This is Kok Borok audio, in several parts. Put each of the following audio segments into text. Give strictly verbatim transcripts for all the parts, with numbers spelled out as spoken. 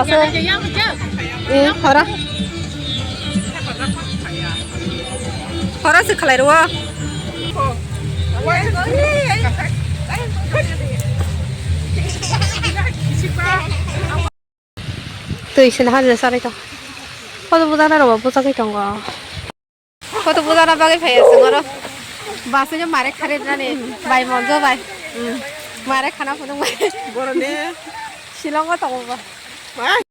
Aso. Eh, hora. Hora se khalai rwo. Twi se nahar sarai to. Koto buda na roba busa kai tongo. Koto buda na bagwi phai asung oro. Basai no mare khare nani. Bai monjo bai. Hmm. Mare khana phunung bai. Boroni. Shillong o tongo ba. Bai.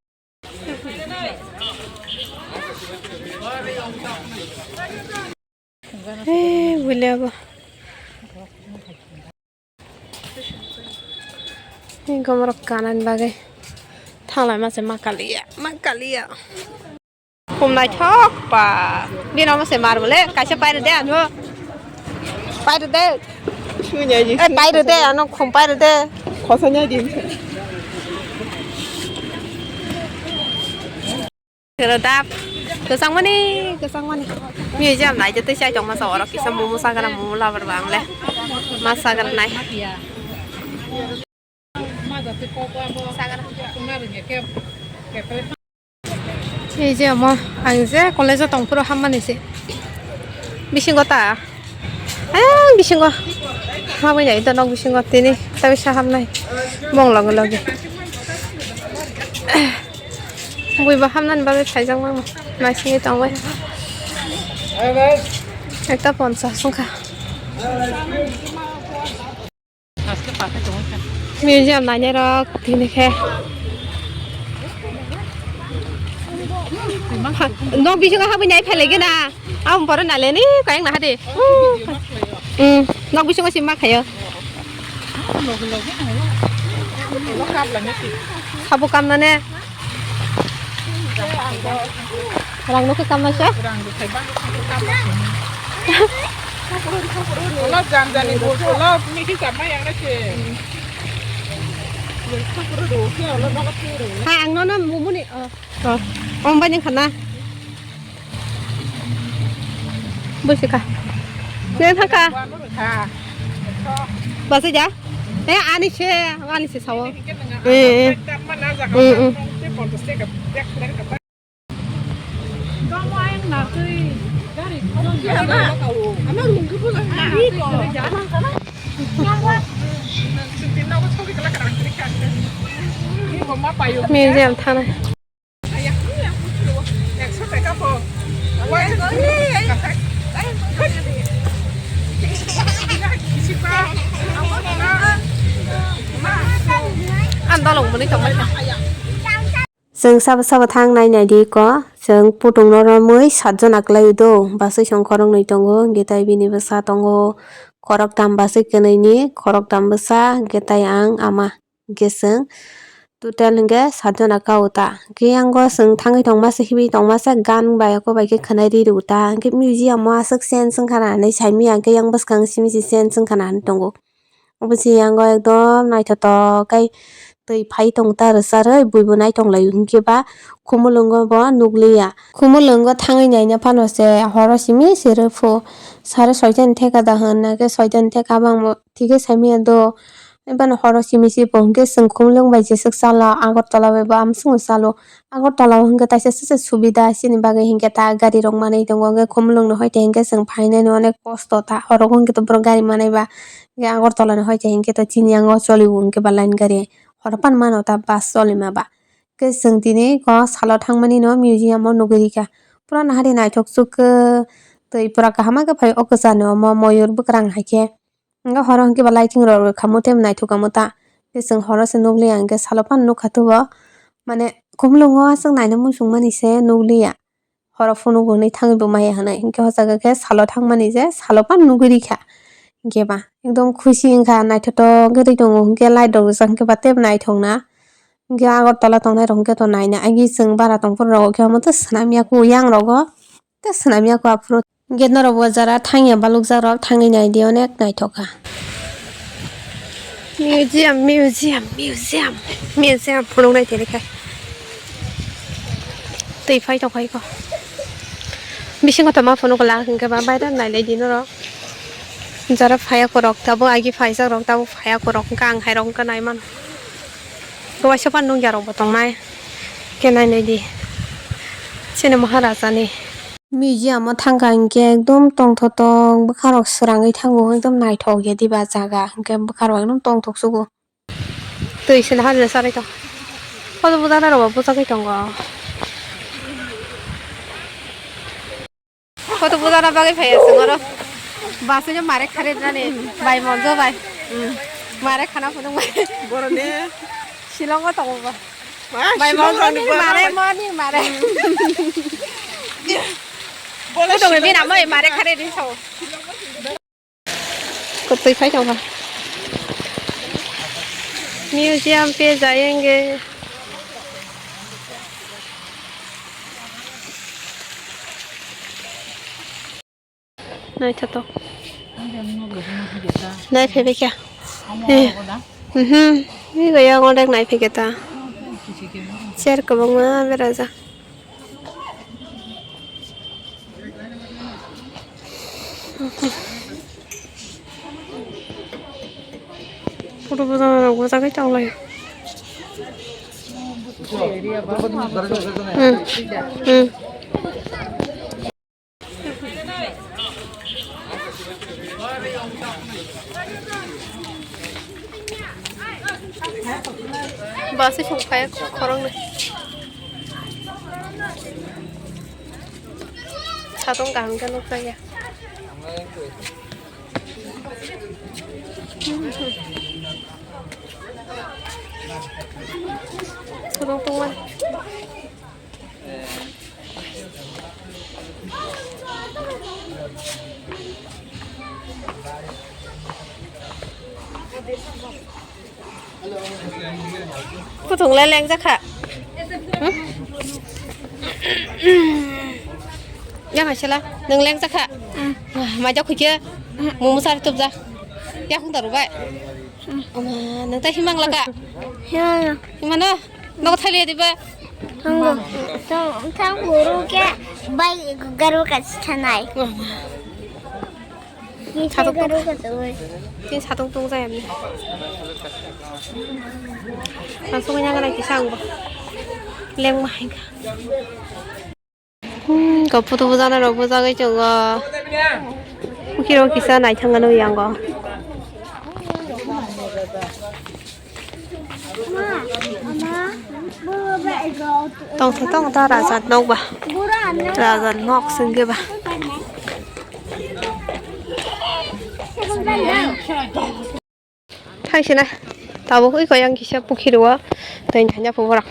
Eh, bulia ba. Ni gomorok kanan bagwi thalai mase makaliya, makaliya. Khum naithok ba. Bini omo se mar bole, kaisa pairwde ano. Pairwde. Sunya di. Eh, pairwde, ano khum pairwde. Khosanya di. Kero dap. Kwchangmani, kwchangmani. Museum nai je tei chai tongma sa oro kisa momo sagra momo labar ba ang le. Ma sagra nai. Sagra. Ei je omo ang je college o tong phuru hammani se. Bisingo ta. Ayang bisingo. Habwi nai to nok bisingo tini. Tabi sa hamnai. Mong loge loge. Buiba hamnani bagwi phaijak mano. Naisingwi tongbai. Ekta ponchas wngkha. Museum nainai rok tini khe. Nok bisingo habwi nai phailai gana. Ang boro naleni kayang naha de. Hmm, nok bisingo si ma khayo. Sabo kam nane. Rang nokhe kam naisa. Ulo jam jani bol ulo miki kam na yang na se. Ha, ang nono mumuni. Oh. Oh, om bani khana. Busi ka. Nen thaka. Basi ja. Eh, ani se, ani se sawo. Eh, eh. Mm, mm. Museum thana. Ang dalong mani tongmani. Chwng sabo sabo thang nai nai di ko. Chwng putung no romwi satjon aklai do. Basui song khoroknwi tongo. Hwnkhe tai bini bwsa tongo. Khoroktham basui kwnwi ni, khoroktham bwsa, hwnkhe tai ang ama. Hwnkhe chwng total hwnkhe satjon aka o ta. Hwnkhe yango chwng thangwi tongma se, himwi tongma se, gan bai oko bai khe khwnai ri rw ta. Hwnkhe museum o aswk sense wngkha na hinwi saimanya, hwnkhe yang bwskang simi se sense wngkha na hinwi tongo. Obo se yango ekdom naithotok khe twi phai tong ta rwcharwi buibo naitong laio, hwnkhe ba khumulwngo bo nukliya. Khumulwngo thangwi naina phano se horo simi se rw phu sare soita ni theka da hwn, hwnkhe soita ni theka bangbo thikhe saimanya do. Ebani horo simi se bo hwnkhe chwng khumulwng bai jeswk chalo, Agartala bai bo amswngo chalo. Agartala o hwnkhe taisa sese subida chini bagwi, hinkhe ta gari rok manwi tongo, hwnkhe khumulwng ni hoite hinkhe chwng phainani onek kosto ta, horo o hwnkhe to borok gari manai ba. Hwnkhe Agartala ni hoite hinkhe to chini yango choli o hwnkhe ba line gari, horo phano mano ta bus choli ma ba. Hwnkhe chwng tini o salo thangmani no museum o nugwi rikha, pura nahari naithok chukhe twi pura kaham khe phai o kwchani omo moyur bwkrang hai khe. Hwnkhe horo hwnkhe ba lighting rok rwkha, mothe naithok kha ta. Tei chwng horo se nukliya, hwnkhe salo phano nukha thubo. Mane, khumulwngo aswk naina muchungmani se nukliya. Horo phunuk hwnwi thangwi bo maya hwnwi. Hwnkhe o jaga khe salo thangmani je, salo phano nugwi rikha. Hwnkhe ba, ekdom khusi wngkha, naithotok khe twi tongo. Hwnkhe light rok rijak hwnkhe ba teibo naithokna. Hwnkhe Agartala tongnai rok hwnkhe to naina. Agi chwng bara tongphuru rogo khe omo tei swnamya khe yang rogo. Tei swnamya khe aphuru. Gate norok bo jara thangya balukjak rok thangwi naidi onek naithok kha. Museum, museum, museum, museum phunuknai tini khe. Twi phai tongkha iko. Bisingo tongma phunukla hwnkhe ba baira nailai di norok. Jara phaiya korok tabuk agi phaijak rok tabuk phaiya korok hwnkhe ang hai rok wngkha naimano. Waisa phano nukya rok bo tongnai. Khe nainai di. Chini Maharaja ni. Museum o thangkha hinkhe ekdom tongthotok bwkharok swrangwi thango, ekdom naithok ya diba jaga, hinkhe bwkharok ekdom tongthok sugo. Twi se naharino sarai tong. Photo bujana rok bo bujagwi tongo. Photo bujana bagwi phaiya chwng oro. Bus no mare kharwi nani bai monjo bai. Mare khana phunuk bai. Boroni. Shillong o tongo ba. Bai monjo ni mare mani mare. Photo ngi bina mai mare kharwi ri sao. Kutui khai tongkha. Museum pe jayenge. Naithotok. Nai phaibai kha. Eh. Mhm. Ni gaya ngorek nai phai khe ta. Chair kwbangma berajak. Photo bujana rok bujagwi tonglai. Hmm. Hmm. Bus song phai khoroknwi. Satung kaham khe nukjakya. Satung tungmani. Kutung le leng jakha. Hmm? Ya masala, nung leng jakha. Wah, majak khuike. Mumu sar tubja. Ya khung daru bai. Ama, nung ta himang laka. Ya, ya. Himano? Nogo thailia diba? Thango. Thang, thang buru ke bai garu ka thanai. Satung garu ka tawai. Tin satung tung jaya ni. Ang sungui nang nai kisa ang bo. Leng mahai ka. Hmm, ko photo bujana rok bujagwi chwngo. Bukiro kisa naithang ano yango. Tongtho tongtho rajat nok ba. Rajat nok sengke ba. Thangsinai tabuk ui koyang kisa pukhiro twi naina phuborok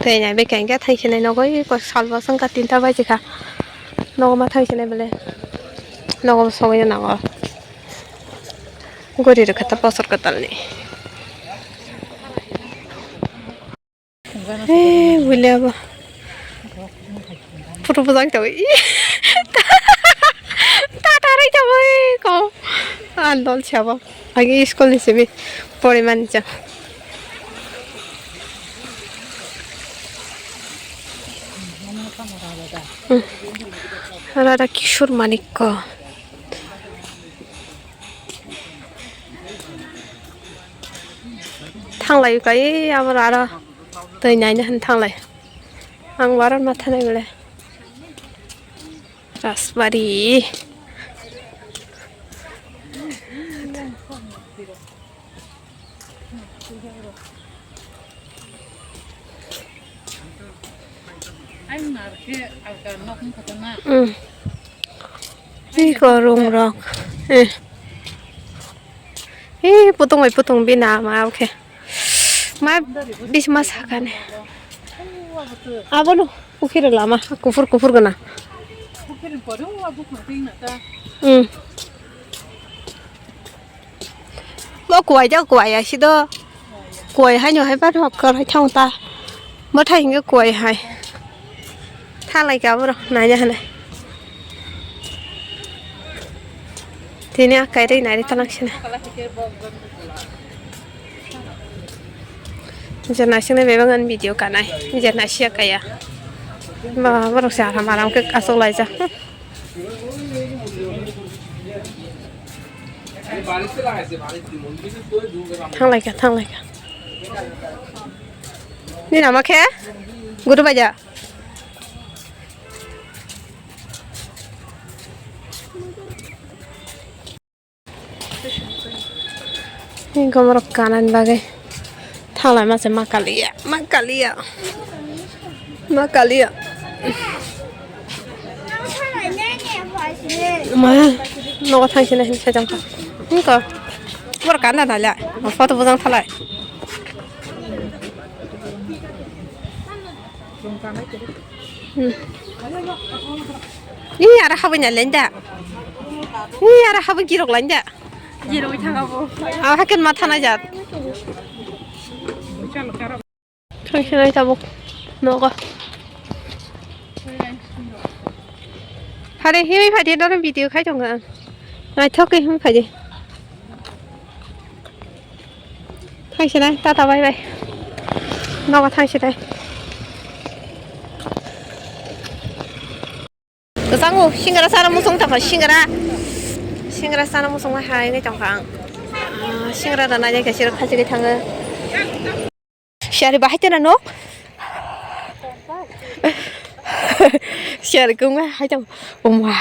twi nai bekha hinkhe thangsinai nogo ui salbo songkha tinta baji kha nogo ma thangsinai bele nogo sogwi nango gori rwkha ta bosor kwtalni. Eh, wile abo. Photo bujak tong. Ta tarai tong ko. Andol chabo. Agi school ni simi. Pori mani cha. Hmm. Radha Kishore Manikya. Thanglai kai abo aro twi naina han thanglai. Ang waran ma thanai bole. Rajbari. Hmm. Iko rung rok. Eh. Eh, putung bai putung bina ma, okay. Ma, bisma sakani. Abono, pukhiri lama, kufur kufur gana. Hmm. Bo kuwai ja kuwai ya sido. Kuwai haino hai ba thok kar hai thang ta. Bo thai hinge kuwai hai. Thalai ka borok naina hinai. Tini akai ri nai ri talang sina. Je naising nai bebak an video kanai. Je naising ya kaya. Ba borok se aram aram ke asok lai ja. Thanglaikha, thanglaikha. Ni nama khe? Guru baja. Ni gomorok kanan bagwi thalai mase ma kaliya, ma kaliya, ma kaliya. Ma, nogo thangsi na hin sajang ka. Hingko. Bor kana na la. Photo bujang thalai. Hmm. Ni ara habwi na lenda. Ni ara habwi girok lenda. Girok thanga bo. Ah, hakin ma thana jat. Thangsinai tabuk nogo. Hare, himwi phaidi, nono video khai tongo ang. Naithok khe himwi phaidi. Thangsinai, tata, bye bye. Nogo thangsinai. Kwchango, singra sana musung tongkha, singra. Singra sana musung hai nai tongkha ang. Ah, singra da nai khe sira khachi khe thango. Siyari bahai tena no? Siyari kung hai tong. Oma.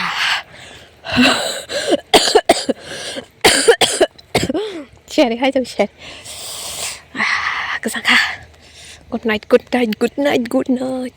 Siyari hai tong siyari. Ah, kwchang kha. Good night, good night, good night, good night.